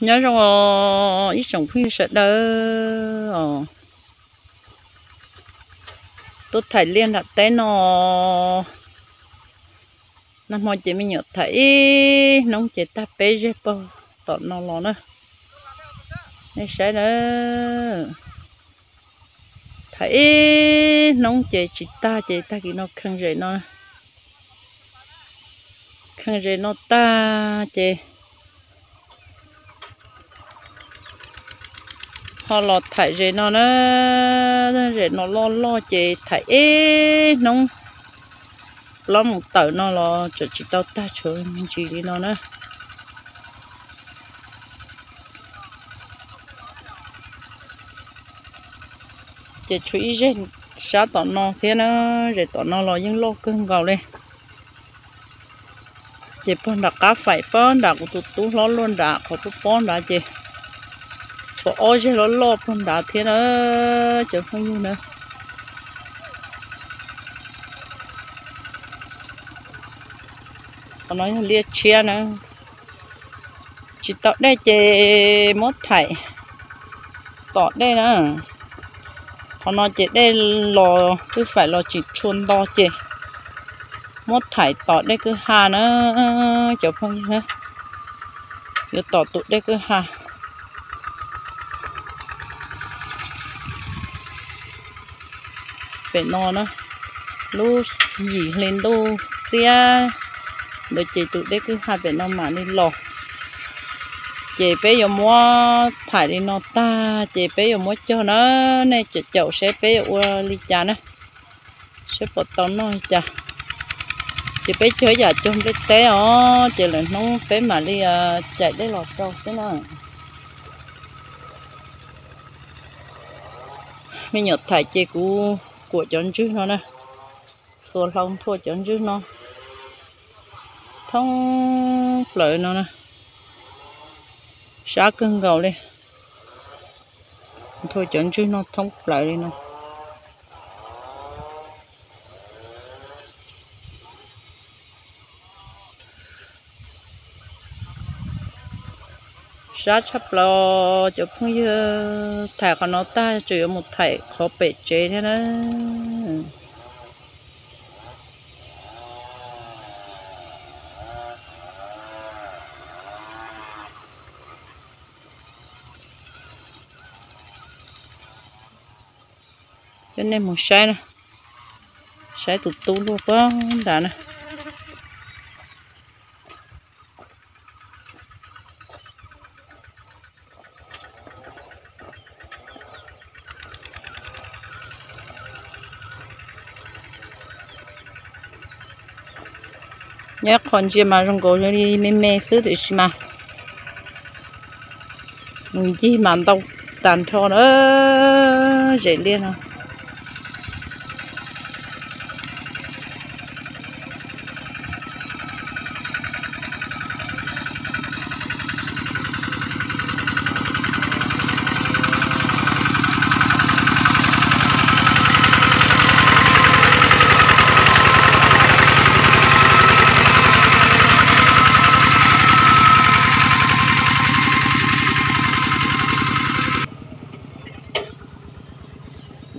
Nyob zoo os ib tsoom phooj ywg sawv daws os. Tuaj thaij liaj nram teb no, nag hmo ces me nyuam thaij ib hnub ces tag peb zeg pog tom no los na. Nej saib na, thaij ib hnub ces tsis tag ces tag kis no kheej zem no, kheej zem no tag ces ho los thaij zem no na. Zem no loj loj ces thaij ib hnub plaub moos tawm no los tseem tsis tau tag, tshuav ntsis li no na. Ces tshuav ib zeg sab tom no thiab na, zem tom no los yeej loj kawg nkaus li. Ces pog nram qab faim pob nram kuv tus tub hlob luaj nram qhov pob pob nrad ces tshuav ob zeg loj loj pog nrad thiab na, cov phooj ywg na. Qhov no yog liaj tshiab na. Tsis tau dej ces muab thaij tom dej na. Qhov no ces dej los kwj faim los tsis tshua nto ces muab thaij tom dej kwj ha na, cov phooj ywg na. Yuav tom tus dej kwj ha. Pem no na, lub yim hli ntuj xiab ntawd ces tus dej kwj ha pem no mam li los. Ces peb yuav muab thaij li no tag ces peb yuav muab cog na, nej caum caum seb peb yuav ua li cas na, seb puas tau noj li cas. Ces peb cog ib yam cog nplej teb os, ces lwm hnub peb mam li caij dej los rau xwb na. Me nyuam thaij ces kuv kuam cov ntswg no na, xuas hlau nthua cov ntswg no thoob plaws no na, sab kawg nkaus li. Nthua cov ntswg no thoob plaws li no. Sab tshaj plaws cov phooj ywg, thaij qhov no tag tseem yuav mus thaij qhov pem tsev thiab na. Coj nej mus saib na, saib tus tub luaj puag nrad na. Nyob qhov ntsia mas zoo nkaus li me me xwb tiam sis mas mus ncig mas ntau tag nrho na, zem liaj no.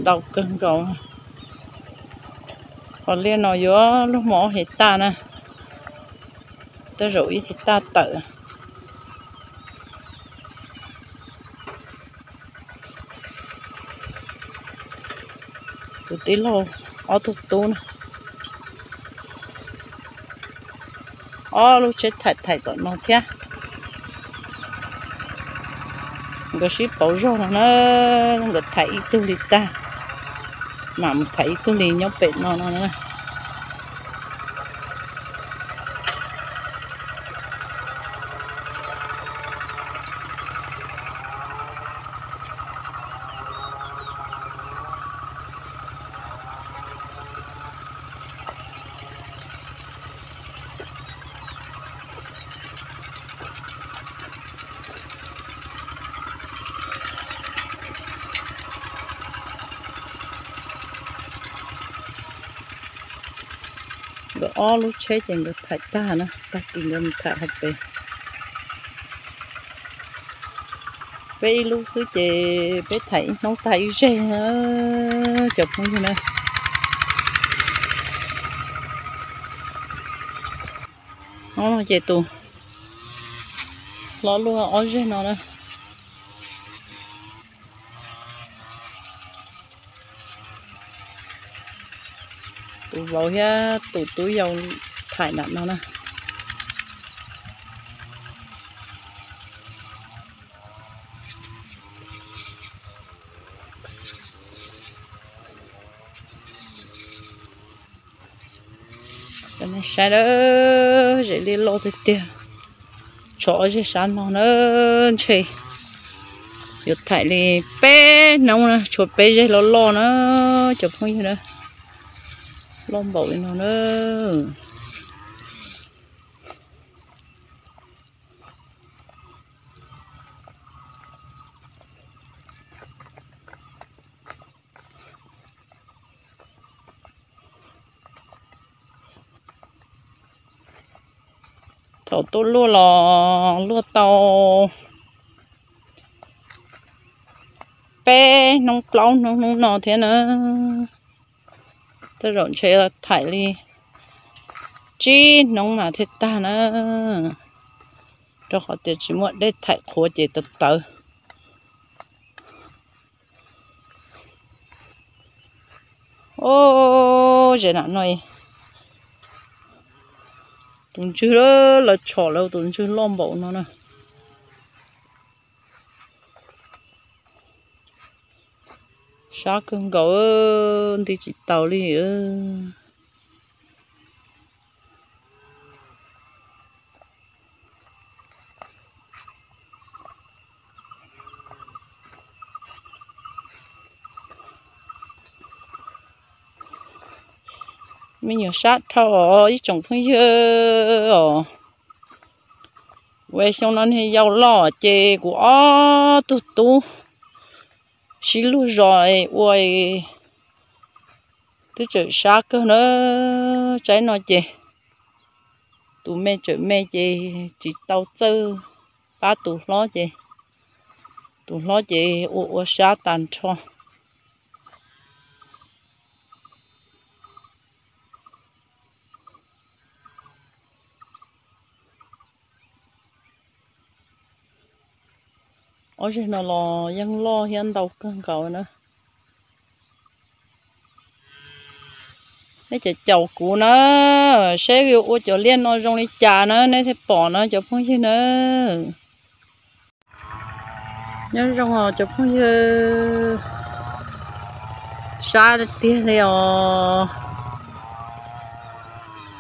Ntau kawg nkaus. Qhov liaj no yuav luag hmo ob hais taj na, tej zaum ib hais taj tawm. Tus tij laug ob tug tub na, ob lub tsheb thaij thaij tom no thiab. Nkawd sib pauv zog no na, nkawd thaij ib tug li tag, mam mus thaij ib tug li nyob pem no no na. Nkawd ob lub tsheb ces nkawd thaij tag na, tag kis nkawd mus thaij qhov pem. Peb ib lub xwb ces peb thaim ib hnub tag ib zeg na, cov phooj ywg na. Hnub no ces tus hlob luaj ob zeg no na. Tus vauv thiab tus tub yau thaim nram no na. Saib na, zem liaj loj tiag tiag. Tshuav ob zeg sab no na, ntshe yuav thaim li peb hnub na, tshuav peb zeg loj loj na, cov phooj ywg na, loj npaum li no na. Thaum tuaj luaj los luaj tau peb hnub plaub hnub hnub no thiab na. Tej zaum ntshe thaim li tsib hnub mas thiaj tag na, rau qhov tias tsis muaj dej thaim qhuav ces tawv tawv. Ub, zem nram no, tus ntswg lawv tshom lawv tus ntswg loj npaum no na. Sab kawg nkaus, nti tsis taus li. Me nyuam sab dhau os ib tsoom phooj ywg os. Ua xyoo no niag yau loj ces kuv ob tug tub sib luag zos ua twb tseem sab kawg na. Tsaib no ces tus me tseem me ces tsis tau txawj pab tus hlob ces tus hlob ces ua ua sab tag nrho. Ob zeg no los yeej loj thiab ntau kawg nkaus na. Neb caum caum kuv na, seb yuav ua cov liaj no zoo li cas na neb thiaj pom na cov phooj ywg na. Nyob zoo os cov phooj ywg, sab tiag li os.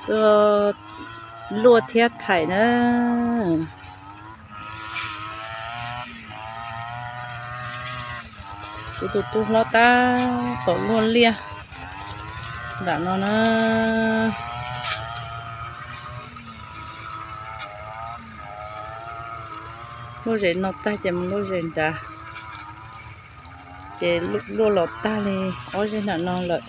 Tuaj luaj thiab thaim na. Kuv tus tub hlob tab tom luaj liaj nram no na. Luaj zem no tag ces mus luaj zem nrad. Ces luaj los tag li ob zeg nram no lawm.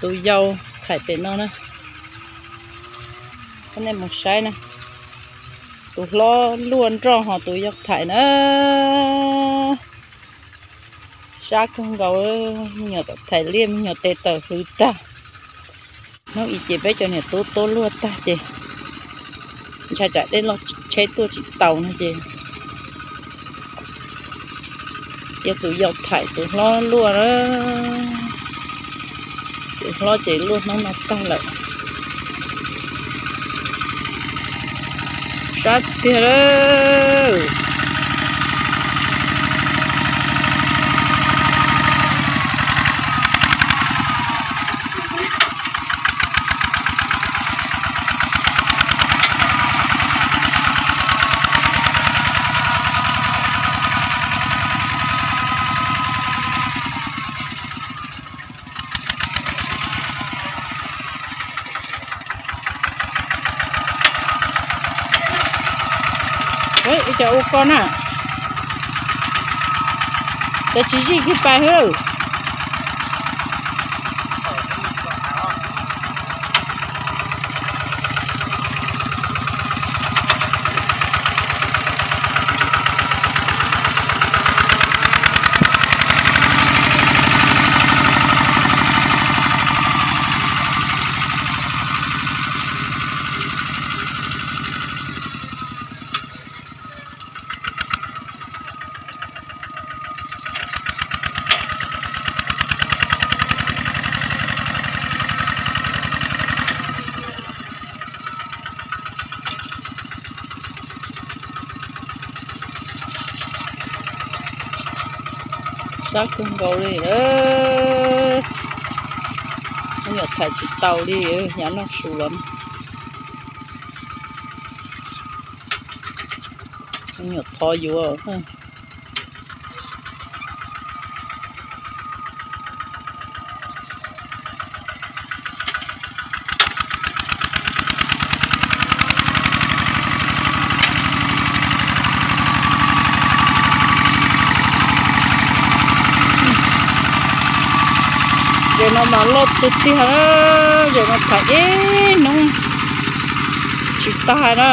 Tus yau thaim pem no na. Coj nej mus saib na. Tus hlob luaj nroj ho tus yau thaim na. Sab kawg nkaus, me nyuam thaim liaj me nyuam tes tawm hwv tag. Hnub ib ces peb cov niam tub tuaj luaj tag ces ntshai tsam dej loj tsheb tuaj tsis taus no ces cia tus yau thaim tus hlob luaj na. Tus hlob ces luaj hnub no tag lawm. Sab tiag lawm. Ib co ua koj na, cov tsis zij kiag pais xwb. qab kawg nkaus li. Me nyuam tham tsis tau li, yav noj su los. Me nyuam thov yuav. Zem no mas loj tiag tiag, zem no tham ib hnub tsis tag na.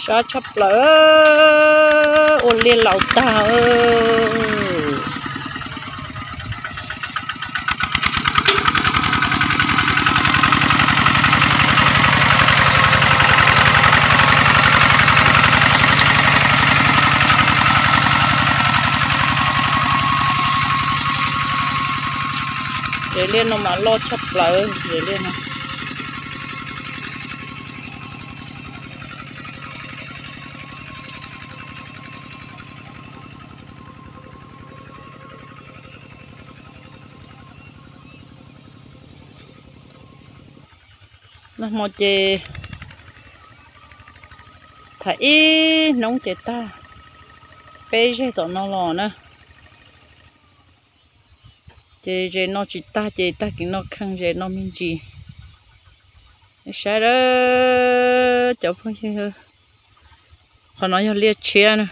Sab tshaj plaws, ua liaj laus tag. Zem liaj no mas loj tshaj plaws zem liaj no. Nag hmo ces tham ib hnub ces tag, peb zeg tom no los na. Ces zem no tsis tag ces tag kis no kheej zem no me ntsis. Saib a cov phooj ywg, qhov no yog liaj tshiab na.